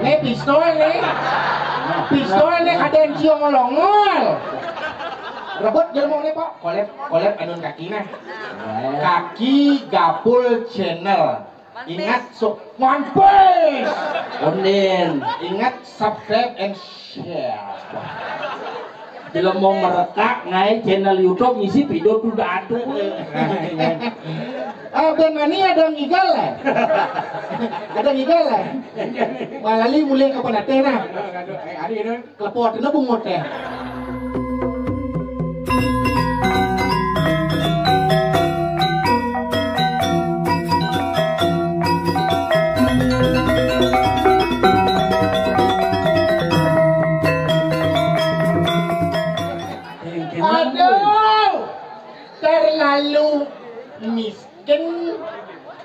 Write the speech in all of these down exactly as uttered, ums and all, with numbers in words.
Nih pistol nih. Pistol nih kadén ciong ongol-ongol. Rebut jelema nih, Pak. Kolép, kolép anun kaki nah. Kaki Gapul Channel. Ingat, sub-, mampus. Ondén. Ingat, subscribe and share. Jelema merekak ngaé channel YouTube ngisi vidéo tuh datu. Ah, Ben Mani ada ngigal lah. Ada ngigal lah. Malali mulih ka Penateh nah. Aduh, aduh, aduh. Klepoteuna bungut téh. Aduh, terlalu miskin.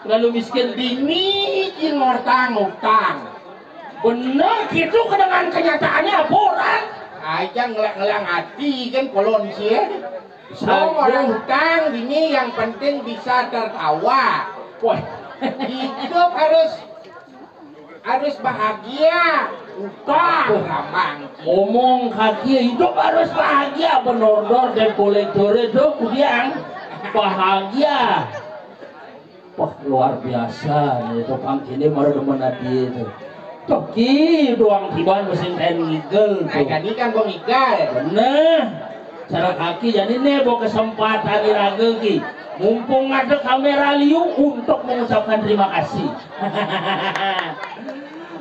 Lalu miskin dini ki ngortang utang. Bener gitu dengan kenyataannya apa orang? Aja ngelang-ngelang hati kan polon sih ya. Orang utang dini yang penting bisa tertawa. Wah, hidup harus harus bahagia. Utang ramang. Ngomong kaki hidup harus bahagia, bener-bener dan kolektor itu kudiang bahagia. Wah, luar biasa nih, tukang ini baru demen hati itu. Tuh, ki doang tiban mesin kain ngigel tuh. Nah, jadi kan gua ngigel. Bener. Cara kaki jadi nih bawa kesempatan iraga ki. Mumpung ada kamera liu untuk mengucapkan terima kasih.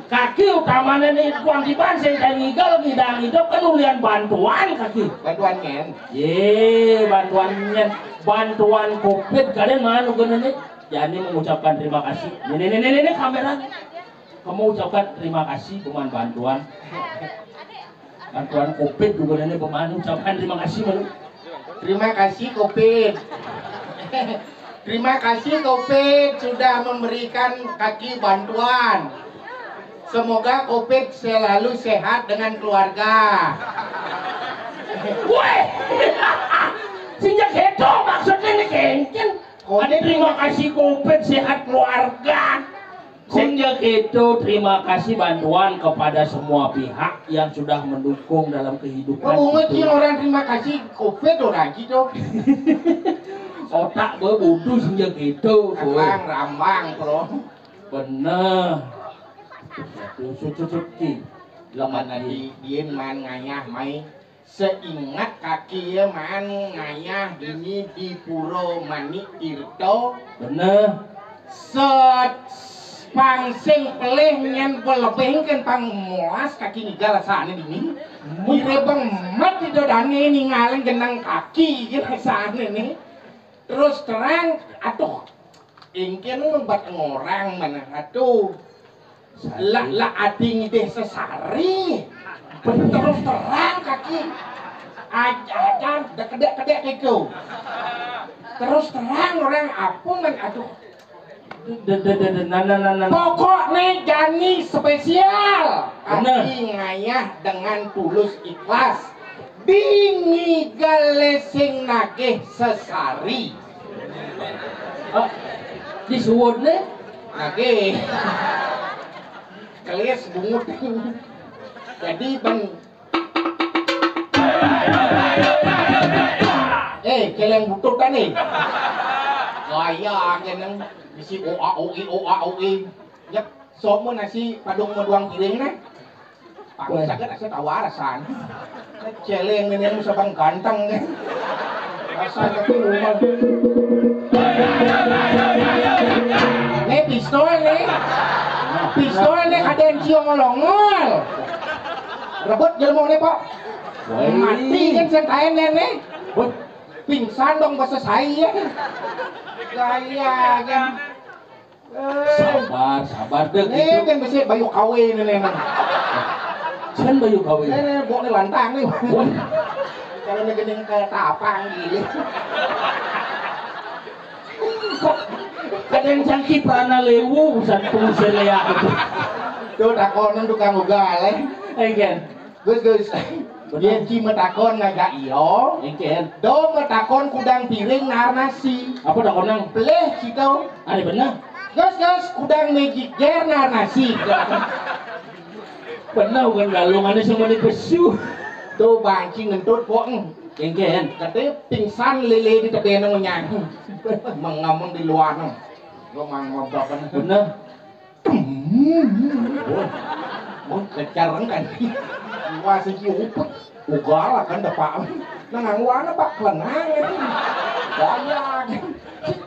Kaki utamanya nih tukang tiban sing kain ngigel ngidang hidup kan ulian bantuan kaki. Bantuan nyen. Ye, bantuan nyen. Bantuan covid kalian mana guna nih? Jani mengucapkan terima kasih. Ini, ini, ini, ini kamera. Kamu ucapkan terima kasih peman bantuan. Bantuan covid juga ini peman ucapkan terima kasih malu. Terima kasih covid. Terima kasih covid sudah memberikan kaki bantuan. Semoga covid selalu sehat dengan keluarga. Weh, sejak itu maksudnya ini kengken. Ada terima kasih covid sehat keluarga. Sehingga itu terima kasih bantuan kepada semua pihak yang sudah mendukung dalam kehidupan. Kamu ngerti orang terima kasih covid orang gitu. Otak gue butuh sehingga gitu. Rambang, rambang, bro. Bener. Sucut ki. Lemah di dien man ngayah mai. Seingat kaki ya man ngayah dini di Pura Manik Tirta. Bener. Set pangsing pelih nyen belebeng kan pang molas kaki ngigal sane dini. Mire bang mat di dodane ningalin genang kaki gitu sane nih. Terus terang, aduh, ingkin bat ngorang mana, aduh. Lah, lah ati ngidih sesari. Terus terang kaki. Aja-aja kedek-kedek itu. Terus terang orang apa men, aduh. Pokoknya jani spesial. Bener. Ati ngayah dengan tulus ikhlas. Dingi galesing nagih sesari. Oh, disuwun nih. Nagih. Kelis bungut. Jadi bang. Eh, keleng butut kan nih. Gaya geneng bisi oa oi oa oi. Yep, somo nasi padung mau duang piring nih. Pak saged asa tawarasan. Celeng nenek sabang ganteng nih. Rasanya tuh rumah. Nih pistol nih. Pistol nih ada yang cium longol. Rebut jelmo nih, Pak. Mati kan sentaen nih. Pingsan dong bahasa saya. Gaya kan. Sabar, sabar deh. Nih kan bisa bayu kawin ini emang. Sen bayu kawin. Ini bok nih lantang nih. Kalau nih gini ke tapang gini. Kadang cangki prana lewu usan pengusir ya. Tuh takonan tukang ugal eh. Enggak. Gus, Gus. Yén ci matakon ngajak iya. Éngkén. Do matakon kudang piring naar nasi. Apa takonang? Pelih ci to. Ada bener. Gus, Gus, kudang magic jar naar nasi. Bener, bukan galungané sama di pesu. Tuh banci ngentut pok. Éngkén. Katanya pingsan lele di tebéné ngenyang. Mengameng di luar. Lo mang ngobakan. Bener. Mun kejar kan. Wah, sing ki upet. Ugal kan dapat. Nang angwana pak kelenang. Banyak.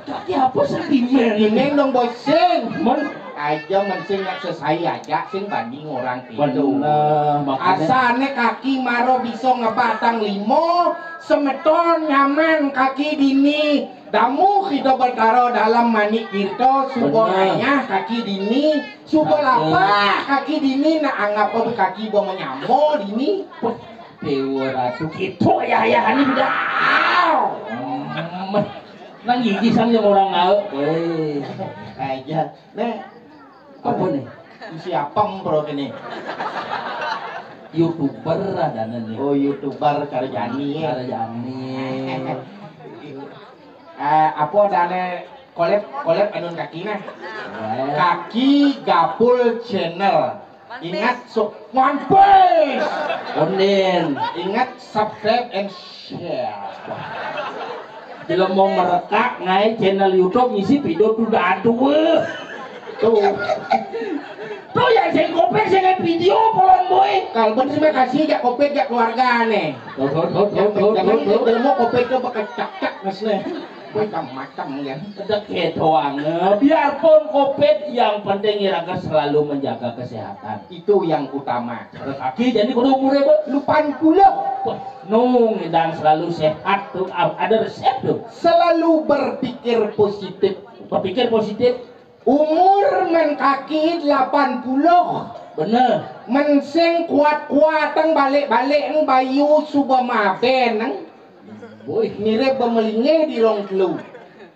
Tapi apa sih? Dimen dong, Bos, sing. Mon. Aja men sing nak sesai aja, sing banding orang itu. Bener, makanya. Asané kaki maro bisa ngebatang limo, semeton nyaman kaki dini. Damu kita bertaro dalam manik tirta, suba ngayah kaki dini, suba lapah kaki dini, nak anggap apa kaki ba menyamo dini. Dewa Ratu, gitu ayah-ayah ini udah. Hmm. Nang gigi sang yang orang ngau. Wéh. Aja. Nih. Apa nih? Siapa bro ini? YouTuber adané nih. Oh, YouTuber Karjani ya. Karjani. Eh, apa adané kolab, kolab anun kaki nah? Kaki Gapul Channel. Ingat, so, One Piece. Onden. Ingat, subscribe and share. Bila mau merekak ngai channel YouTube ngisi video tuh dah dua. Tuh. Tuh yang sing kopet sing video polon boy. Kalau bener sih kasih jak kopet jak keluarga nih. Tuh, tuh, tuh, tuh, tuh, tuh, tuh. Kalau mau kopet ke bakal cak-cak mas nih. Macam-macam ya. Ada kedoang. Biarpun kopet, yang penting iraga selalu menjaga kesehatan. Itu yang utama. Kaki jadi kudu umurnya, Bu? Lupan puluh. Wah, nung dan selalu sehat tuh, ada resep tuh. Selalu berpikir positif. Berpikir positif. Umur men kaki delapan puluh. Bener. Men sing kuat-kuat ang balik-balik ang bayu suba maben ang. Boy. Mirip bemelingeh di rong telu.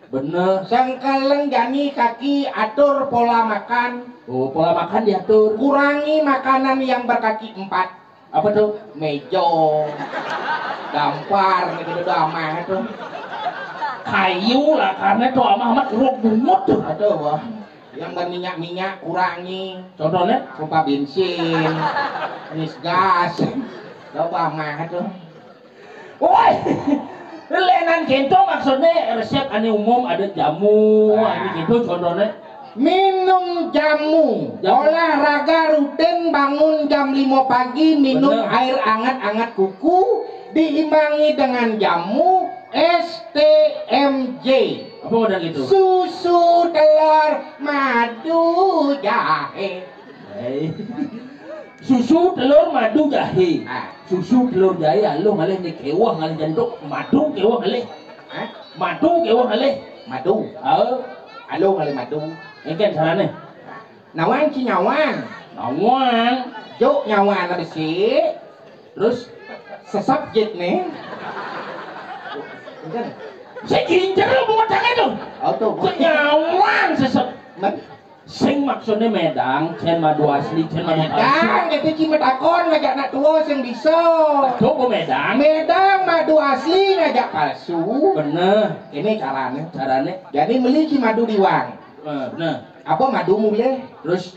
Bener. Sangkaleng jani kaki atur pola makan. Oh, pola makan diatur. Kurangi makanan yang berkaki empat. Apa tuh? Meja, dampar, gitu tuh amah tuh. Kayu lah, karena tuh amah amat uruk bungut tuh. Aduh, wah. Yang berminyak-minyak kurangi. Contohnya? Pompa bensin, ngis gas. Coba amah tuh. Woi, lenan kento maksudnya resep ane umum ada jamu, ane gitu contohnya. Minum jamu. Jamu. Olahraga rutin, bangun jam lima pagi, minum air anget-anget kuku, diimbangi dengan jamu S T M J. Apa udah gitu? Susu, telur, madu, jahe. Hei. Susu, telur, madu, jahe. Ah. Susu, telur, jahe, aluh ngalih ni kewah ngalih jantuk, madu kewah ngalih. Hah? Madu kewah ngalih. Madu. Ah. Aluh ngalih madu. Engken carane. Nawang ci nyawang. Nawang. Juk nyawang besi. Terus sesep jit nih. Engken. Saya gincer lu bungut tangan tuh. Oh tuh. Nyawang sesep. Men. Sing maksudnya medang, cén madu asli, cén madu palsu. Medang, itu ci matakon ngajak anak tua sing bisa. Coba medang. Medang madu asli ngajak palsu. Bener. Ini carane. Carane. Jadi meli ci madu diwang. Eh, bener. Apa madu mulih? Terus?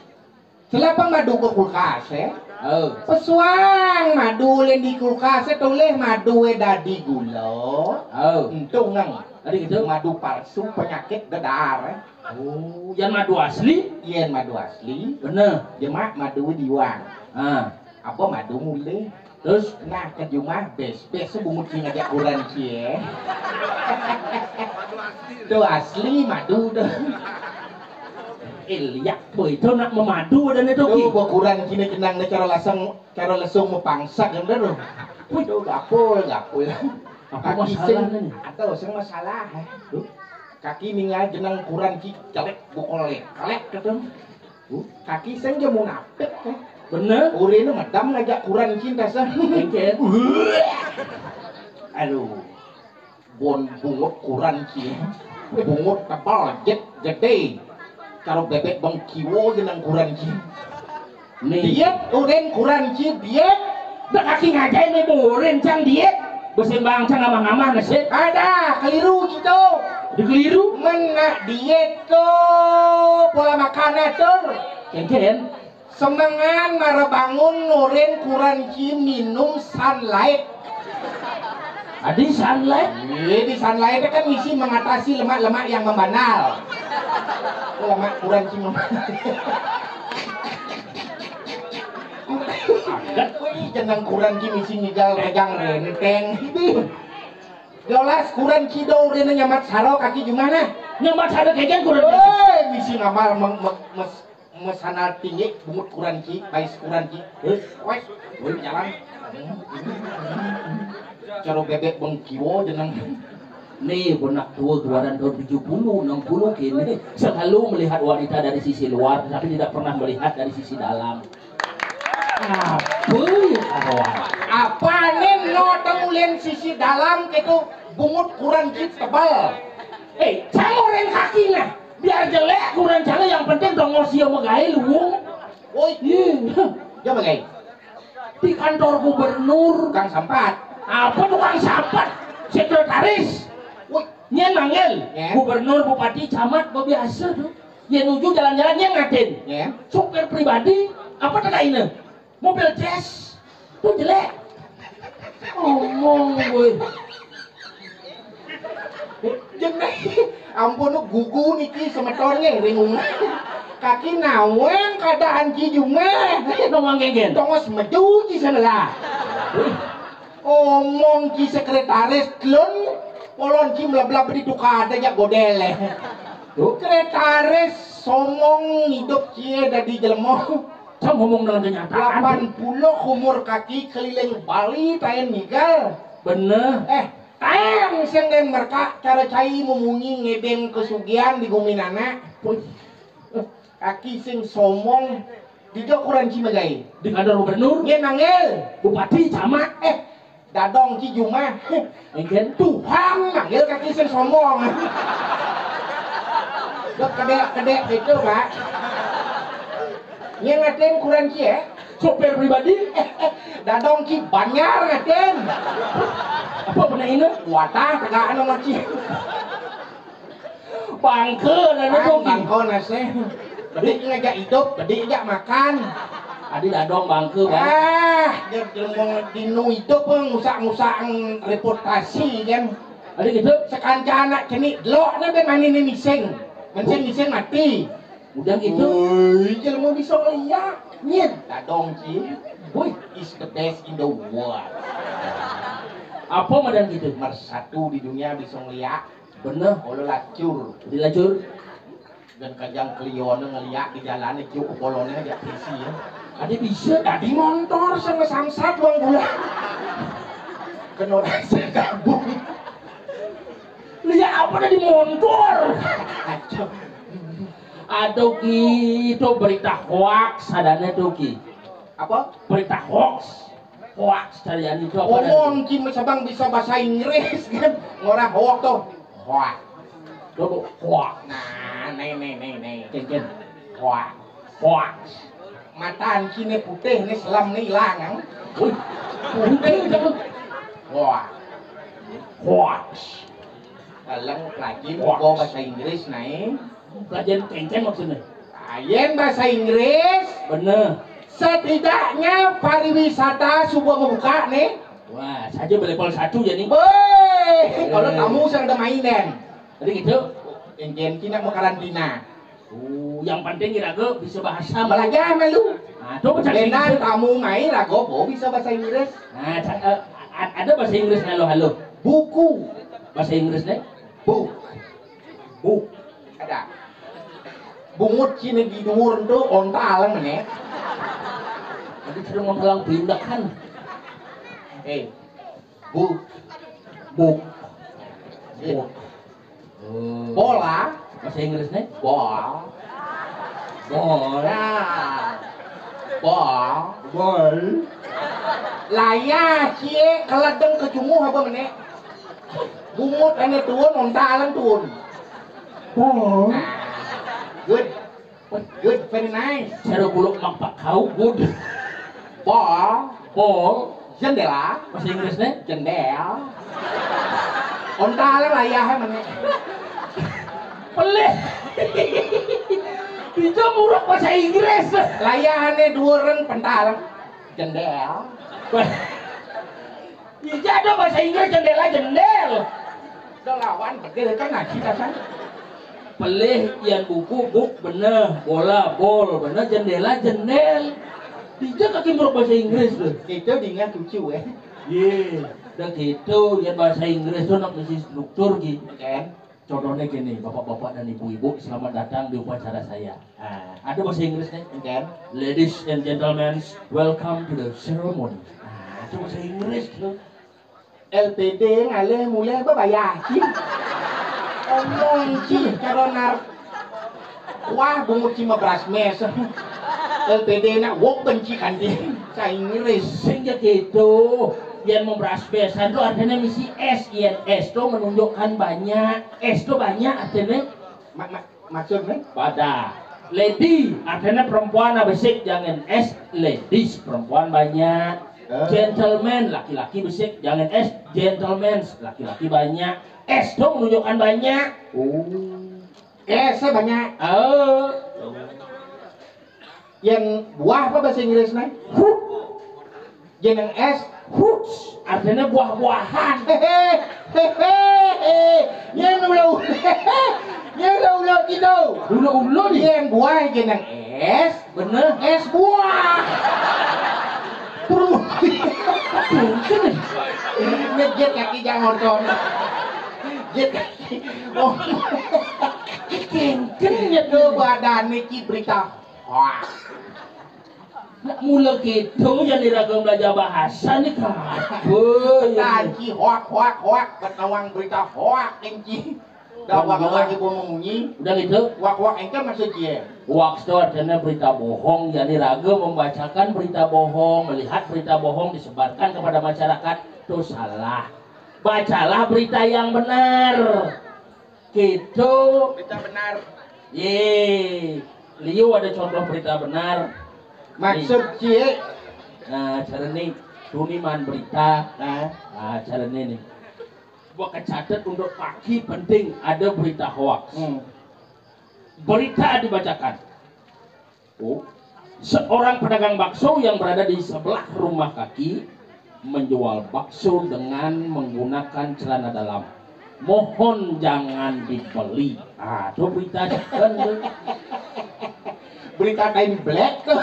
Selapang madu ke kulkas, ya. Oh. Pesuang madu len di kulkas, tulih madu dadi gula. Oh. Untung nang. Tadi gitu. Madu palsu penyakit dedar, ya. Oh, yang madu asli? Yen madu asli. Bener. Jemak madu diwang. Ah. Apa madu mulih? Terus? Nah, ke jumah bes, bes bungut sing ngajak kuran cie. Tuh asli madu tuh. Ilyak boy itu nak memadu dan itu. Tuh, ki. Bokuran kini kenang nih cara lasang, cara lesung mepangsak kan tuh. Tuh gapul, gapul. Apa masalah nih? Atau sing masalah, eh. Tuh. Kaki ningal jeneng kuran ki jelek bukol lek, lek gitu. Kaki sing ja munafik, eh. Bener. Urine medam ngajak kuran cinta sah. Engken. Aduh. Bon bungut kuran ci. Bungut tebal, jet, gede. Karo bebek bengkiwo jeneng kuran ci. Nih. Diet urin kuran ci, diet. Kaki ngajain nih burin cang diet. Besin bang cang ngamah-ngamah nasi. Ada, keliru gitu. Dikeliru. Mena diet tuh pola makan atur. Kengken. Semengan mara bangun nurin kuranci minum Sunlight. Adi Sunlight? Iya, di Sunlight kan misi mengatasi lemak-lemak yang membandal. Lemak kuranci membandal. Wih, jenang kuranci misi ngigal pegang renteng. Jelas kuranci do rena nyamat saro kaki gimana? Nyamat saro kaki kuranci. Woi, misi ngamal mes Mesana tinggi bungut kuranci, bais kuranci. Wes, wes jalan. Caro bebek bengkiwo jeneng. Nih benak tua keluaran tahun tujuh puluh, enam puluh kini selalu melihat wanita dari sisi luar, tapi tidak pernah melihat dari sisi dalam. Apa ya kawan? Apa nih no temulian sisi dalam gitu bungut kuranci tebal? Eh, cang orang kaki nah. Biar jelek kurang jangan, yang penting dongos sia magaé luung. Woi, iya. Dia magaé di kantor gubernur. Tukang sampat. Apa tukang sampat? Sekretaris. Woi, nyen manggil. Ya. Gubernur, bupati, camat, biasa tuh. Ya nuju jalan-jalan nyen ngatin. Ya. Supir pribadi apa tadi ini? Mobil jazz tuh jelek. Omong gue. Jeneng ampun, gugu niki semetonnya ringung. Kaki naweng keadaan Ci Jumeh. Ngomong genggen. Tongos meju Ci senelah. Omong Ci sekretaris telun polon Ci meleblab di tukada jak godele. Sekretaris somong hidup Ci dari jelema. Cang ngomong dengan kenyataan. Delapan puluh umur kaki keliling Bali taen ngigal. Bener. Eh, taen sing den merkak cara cai memunyi ngebeng kesugihan di guminana. Kaki sing somong di jokuran Cimagai. Di kantor gubernur. Ngen manggil. Bupati, camat. Eh, Dadong Ci Jumah. Engken. Tuhan manggil kaki sing sombong. Dek kedek-kedek gitu, Pak. Nyen ngatin kuran cie. Sopir pribadi. Dadong Ci Banjar ngatin. Apa benar ini? Watah tegak anu maci. Bangke nana ah, dogi. Bangke nasi. Bedik ngajak hidup, bedik ngajak makan. Adi dadong bangke, Bang. Ah, dia mau dinu hidup ngusak-ngusak reputasi kan. Adi gitu. Sekanca anak cenik delok na ben mani ni mising. Mencing mising mati. Udah gitu. Woi, jelema bisa ngeliat. Nyet, dadong Ci. Woi, is the best in the world. Apa madan gitu? Mersatu di dunia bisa ngeliat. Bener. Kalau lacur. Dilacur. Dan kajang keliona ngeliat di jalan itu bolonnya aja isi ya. Ada bisa. Tadi motor sama samsat uang gula. Kena rasa gabung. Lihat apa tadi motor? Aduh, itu berita hoax adanya tuh Ki. Apa? Berita hoax. Hoax carian itu apa? Omong Kim sabang bisa bahasa Inggris kan. Ngora hoax tuh. Hoax. Coba hoax. Nah, nih nih nih nih. Ken ken. Hoax. Hoax. Mata anci nih putih nih selam nih hilang. Wih. Putih itu. Hoax. Hoax. Dalam lagi mau bahasa Inggris nih. Pelajaran kenceng maksudnya. Ayen bahasa Inggris. Bener. Setidaknya pariwisata subuh membuka nih. Wah, saja level satu ya nih. Woi, kalau tamu yang ada main dan. Jadi gitu. Yang Gen Cina mau karantina. Oh, yang penting iraga bisa bahasa. Belajar malu. Nah, coba cari. Benar tamu main rago, oh, bisa bahasa Inggris. Nah, ada bahasa Inggris halo halo. Buku. Bahasa Inggris nih. Book. Book. Ada. Bungut sini di dhuwur tu onta alang meneh. Tapi sudah mau palang pindah kan. Eh, book. Book. Book. Bola. Bahasa Inggris nih? Ball. Ball. Nah. Ball. Ball. Layah cie keledeng kejumuh apa meneh? Bungut ane tuun, onta alang tuun. Oh. Nah. Good. Good, very nice. Cara buluk mampak kau good. Ball. Ball. Jendela. Bahasa Inggrisnya? Jendel. Ontal layahnya mana? Pelih. Itu muruk bahasa Inggris. Layahnya duren pental. Jendel. Iya ada bahasa Inggris jendela jendel. Udah lawan betul kan ngaji kan? Pelih yang buku buk bener, bola bol bener, jendela jendel. Tidak kaki muruk bahasa Inggris tuh. Itu dengan cucu ya. Iya, udah gitu ya bahasa Inggris tuh nak mesti struktur gitu. Kan? Contohnya gini, bapak-bapak dan ibu-ibu, selamat datang di upacara saya. Nah, ada bahasa Inggrisnya? Kan? Ladies and gentlemen, welcome to the ceremony. Nah, itu bahasa Inggris tuh. L P D ngalih mulai apa bayar? Omong ci karo nar. Wah, bungut ci mabras mes. L P D nak wok benci kan dia. Bahasa Inggris. Sehingga gitu, yang membras besan tuh artinya misi S, yang S tuh menunjukkan banyak. S tuh banyak artinya. Mak, mak, Maksudnya? Pada lady, artinya perempuan, nah, besik, jangan S, ladies, perempuan banyak. Eh. Gentleman, laki-laki besik, jangan S, gentlemen, laki-laki banyak. S dong menunjukkan banyak. Oh. S banyak. Oh. Yang buah apa bahasa Inggrisnya? Fruit. Jeneng es, fruits, artinya buah-buahan. Hehehe. Yang ulo-ulo. Yang ulo-ulo gitu. Ulo-ulo nih. Yang buah jeneng es. Bener. Es buah. Terus. Ngejit kaki jangan nonton. Jit kaki. Oh. Kengken ya tuh badan nih berita. Wah. Nak mula gitu yang diragam belajar bahasa nih kan. Oh, iya. Tadi hoak hoak hoak, ketawang berita hoak, Enci. Dah hoak hoak ibu memunyi. Udah gitu. Hoak hoak engke maksud dia. Hoax itu artinya berita bohong, yang diragam membacakan berita bohong, melihat berita bohong disebarkan kepada masyarakat, itu salah. Bacalah berita yang benar. Gitu. Berita benar. Ye, liu ada contoh berita benar. Maksud cie? Nah, cara ni, tuni man berita. Nah. Nah, cara ni ni. Buat kecatat untuk pagi penting ada berita hoax. Hmm. Berita dibacakan. Oh. Seorang pedagang bakso yang berada di sebelah rumah kaki menjual bakso dengan menggunakan celana dalam. Mohon jangan dibeli. Ah, tuh berita kan tuh. Berita kain black tuh.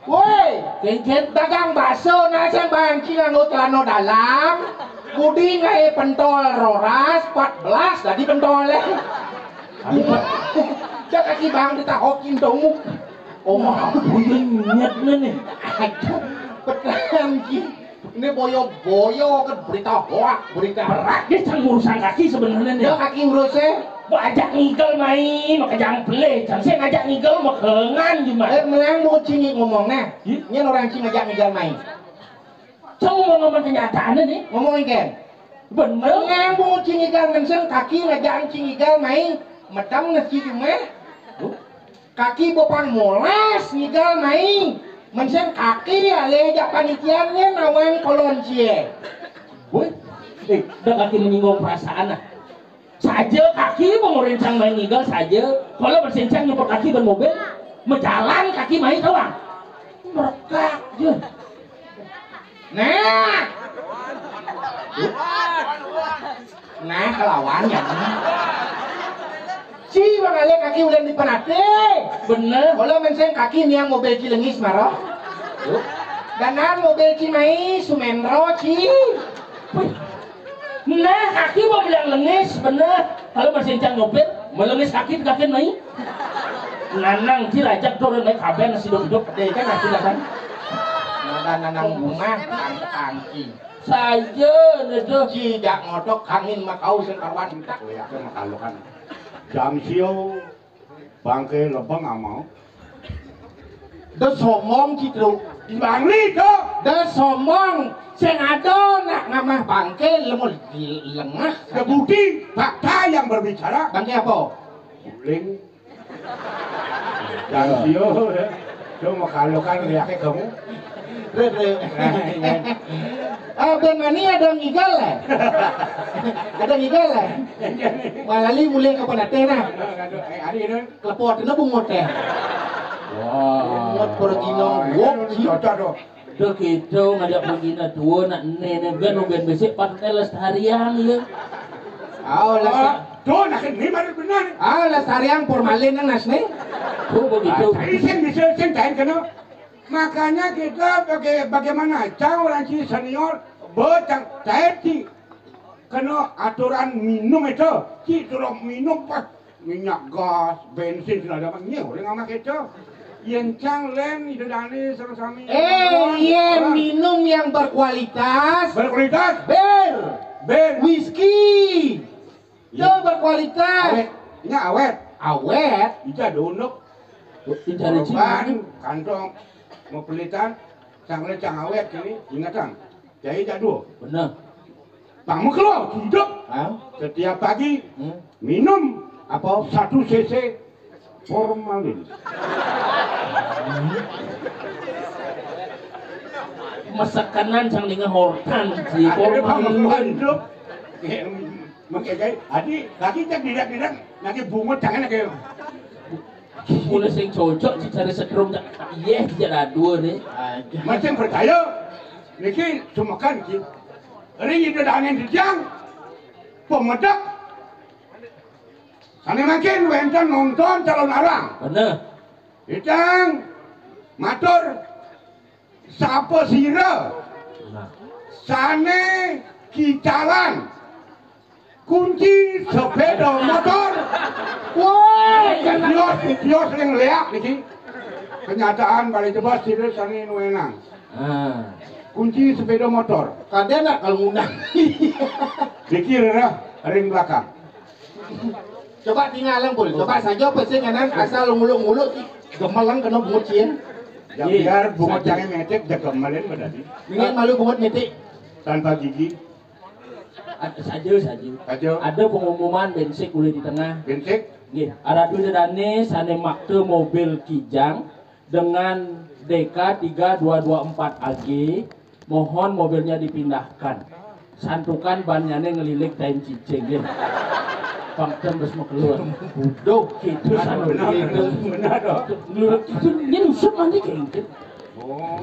Woi, kengket dagang bakso nasang bangki nganggo celana dalam. Budi ngae pentol roras empat belas tadi pentol ya. Dah kaki bang kita hokin dong. Omah. Buyun niat nih. Aduh, petang ki. Ini boyo-boyo kan berita hoak, berita berat. Dia sang urusan kaki sebenarnya nih. Ya kaki urusnya. Mau ajak ngigel main, maka jangan pelih. Jangan saya ngajak ngigel, mau kengan cuma. Eh, melang mau cingit ngomongnya. Ini orang cing ngajak ngigel main. Cuma mau ngomong kenyataannya nih. Ngomongin kan? Bener. Ngang bungut cingigal ngensen kaki ngajaan cingigal mai medam nasi cuma. Kaki bopang molas ngigal mai. Mensen kaki alih jak panitiannya nawang kolon cie. Woi, eh, udah kaki menyinggung perasaan ah. Saja kaki mau ngurincang main ngigal saja. Kalau bersincang nyumput kaki ban mobil, mejalan kaki main tawang. Merekak je. Nah. Nah, kelawan ya. Ci bang ale kaki udah diperhati. Bener. Kalau mensen kaki niang mobil cilengis maro. Danan mobil ci mai sumendro ci. Wih. Nah, kaki mau bilang lengis, bener. Kalau masih encang nyopir, melengis kaki di kaki naik. Nanang ci rajak tuh naik kaben nasi hidup hidup. Deh kan nasi kan. Nanang bunga, tangki. Saja itu. Ci jak ngotok kangin makau sekawan tak lihat makalukan. Jam sio. Bangke lebeng amau. Da sombong ci tru. Di Bangli to. Da sombong. Sing ada nak ngamah bangke lemu lengah. Da budi. Fakta yang berbicara. Bangke apa? Guling. Dan sio. Cuma kalau kan lihatnya kamu. Re, re. Ah, ben mani ada ngigal, eh? Ada ngigal, eh? Malali mulai kapan ate, nah? Klepot, ini bungut, eh? Wah. Bungut pergi nang wok, sih. Cocok, dong. Udah gitu, ngajak pergi na tua, nak nene, ben, ben besik, patutnya lestarian, ya. Ah, lestarian. Tuh, nak ini mari benar. Ah, lestarian formalin nang nas, nih. Tuh, begitu. Ah, isin, bisa isin, kain kena. Makanya kita baga-, bagaimana cara orang ci senior becang cair ci kena aturan minum itu, ci suruh minum pas minyak gas, bensin sudah ada, nyew, orang amat itu. Yen cang len itu dani sama-sami. Eh, iya, minum yang berkualitas. Berkualitas. Bir. Bir. Whisky. Iya. Itu berkualitas. Awet. Ini awet. Awet. Ija dunduk. Ija ada korban, cina. Kantong mau pelitan, sang lecang awet kini, ingatan. Jadi jadul. Benar. Pang mekelo, hidup. Hah? Setiap pagi, hmm, minum apa? Satu C C formalin. Masakanan sang dengan hortan si akhirnya pang mekelo formalin. Hidup. Makanya, adi, lagi cak didak-didak, lagi bungut tangan lagi. Mulai sing cocok, cari setrum, tak, iya, tidak ada dua nih. Macam percaya, niki sumekan ki. Ring itu dangin dijang, pemedek. Sana makin wenten nonton calon arang. Bener. Itang matur, sapa sira? Nah. Sane kicalan kunci sepeda motor. Woi, kios, kios yang leak niki. Kenyataan balik jebas sira sane nuenang. Ah. Kunci sepeda motor. Kadang nak kalau ngundang. Dikira ring belakang. Coba tinggal lempul. Coba saja pesing kanan asal nguluk-nguluk gemelang kena bungut cien. Ya, biar bungut jangan metik, dia gemelin berarti. Ini malu bungut metik. Tanpa gigi. Ad-, saja, saja. Saja. Ada pengumuman bensik boleh di tengah. Bensik? Nggih, aradu dane sane makte mobil Kijang dengan D K tiga dua dua empat A G, mohon mobilnya dipindahkan. Santukan bannya ngelilik tain cicing, nggih. Pangtem bes mau keluar. Bodoh gitu. Aduh, santukan benar, gitu. Benar, dong. Ngelurut gitu, ini usut nanti kayak gitu. Oh.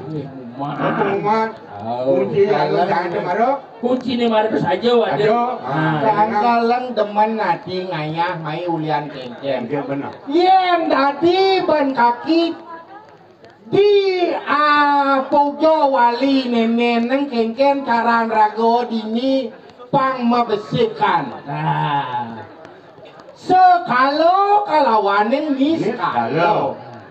Pengumuman. Oh, kunci yang jangan maro. Kunci ini maro terus aja, waduh. Aja. Ah, nah. Kangkalang demen nati ngayah mai ulian kengkeng. Iya, benar. Yen dadi ban kaki di, ah, pojo wali nenen neng kengkeng karan rago dini pang mabesikan. Nah. Sekala kalawaning niskala. Niskala.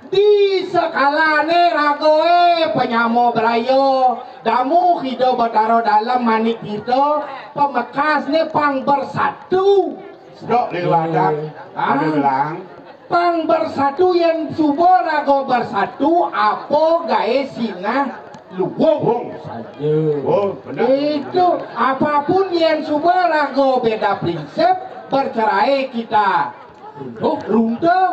Di sekalane ragoe panyamo braya, damu kida Batara Dalem manik kita, pamekasne pang bersatu. Dok, lil wadak, ah, ada bilang. Pang bersatu, yen suba raga bersatu, apa gae sinah luwung. Wung. Saja. Oh, benar. Itu, apapun yang suba raga beda prinsip, bercerai kita. Runtuh. Runtuh.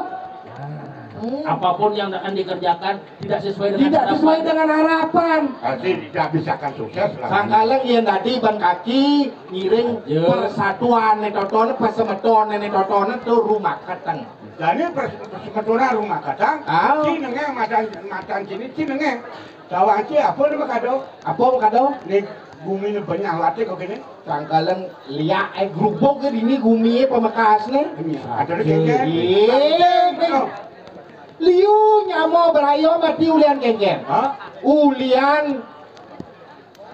Hmm. Apapun yang akan dikerjakan tidak sesuai dengan harapan. Tidak sesuai dengan harapan. Pasti tidak bisa akan sukses lah. Sangkaleng yang tadi ban kaki ngiring persatuan ne totone, persemeton ne totone tu rumah kateng. Jadi pers-, persemeton rumah kateng. Ah. Ci nengeng madan, madan sini, ci nengeng. Tawang ci apa nama kado? Apa kado? Ni gumi ni banyak latih kok ini. Sangkaleng liak, eh, grubuk ke dini gumi, eh, pamekasne. Ini, ada lagi, iya, kan? Iya, kan? Liu nyama berayo mati ulian kengkeng. Hah? Ulian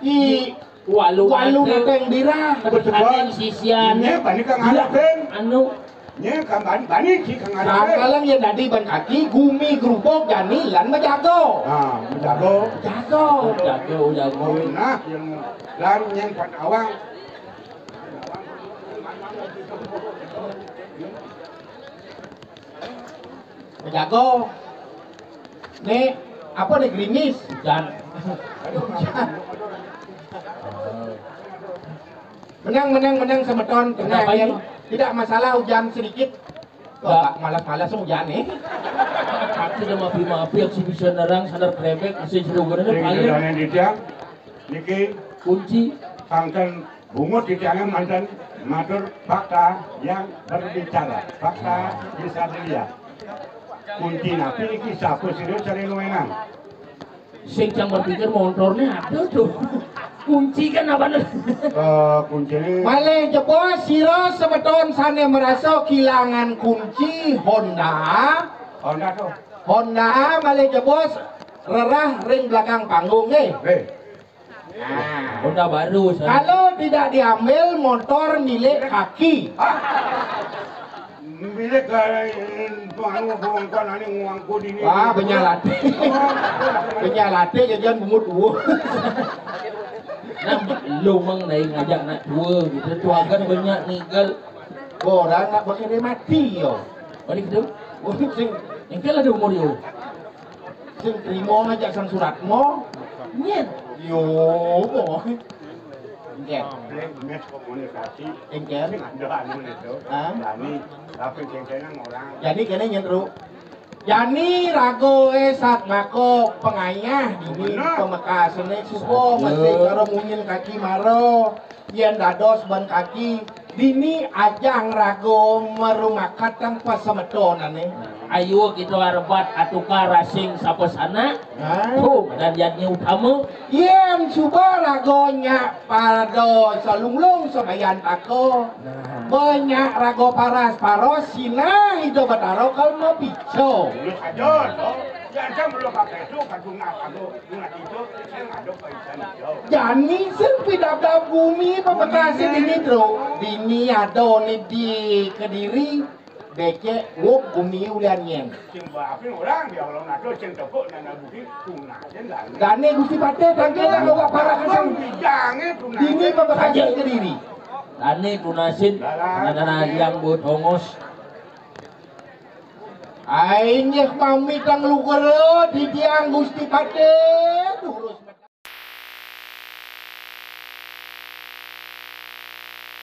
i walu, walu nate. Nate dira. Betul. Sisian. Iya, bani kang dira. Arep, Ben. Anu. Nye, kan bani, bani ci kang arep. Sangkaleng ya dadi ban kaki, gumi grubuk jani lan majago. Ah, majago. Jago. Jago, jago. Nah, yang lan yang pan awang. Majago. Nih, apa nih, gerimis? Hujan. Menang, menang, menang semeton. Kenapa ini? Tidak masalah hujan sedikit. Wah, malas-malas hujan nih. Aku udah mapi-mapi, aku bisa nerang, sadar krebek, bisa seru bener, Sing paling. Sedane titiang niki kunci. Kanten bungut titiange manten matur fakta yang berbicara. Fakta bisa dilihat. Kunci napi niki sapa sira sare nuwenang? Sing cang berpikir montornya ada tuh. Kunci kan apa nih? Eh, kuncine. Malih jebos sira semeton sane merasa kilangan kunci Honda. Honda tuh. Honda malih jebos rerah ring belakang panggung nggih. Nggih. Nah. Honda baru, sana. Kalau tidak diambil motor milik Kaki. Hah? Milik, eh, anu, bongkon ane ngangkut ini. Wah, benyalate. Benyalate jajan bungut uwuh. Nah, lu mang naik ngajak anak tua gitu. Tuakan banyak ninggal. Orang nak pakai dia mati yo. Balik tu. Sing engkel ada umur yo. Sing trimo ngajak sang suratmu. Nyen. Yo, boh. Engkel. Mes komunikasi. Engkel. Ada anu itu. Hah? Dani, tapi cengcengan orang. Jadi kene nyen, Ru. Jani raga e satmaka pangayah dini. Bener. Pamekasne suba. Betul. Masih karo mungil Kaki mara. Yen dados ban Kaki, dini ajang raga marumakat tang pasemetonane. Ayo kita arebat atukar asing sapasanak. Nah. Tuh, dan jadinya utama. Yen suba raga nyak pada salunglung sabayantaka. Nah. Banyak raga paras-paros sinah Ida Batara kal mapica. Terus aja, toh. Jangan belum pakai itu, pakai itu. Jani sing pidabdab gumi pamekase dini, Tru. Dini ada ne di Kediri, becek wuk gumi ulian nyen. Sing baapin orang dia orang nato sing tepuk nana budi tunasin dani. Dane Gusti Patih tangke nang bawa para kesang. Bijange tunasin. Dini pamekase Kediri. Dane tunasin, nana yang buat hongos. Ai, inggih mami tang lugra titiang Gusti Patih.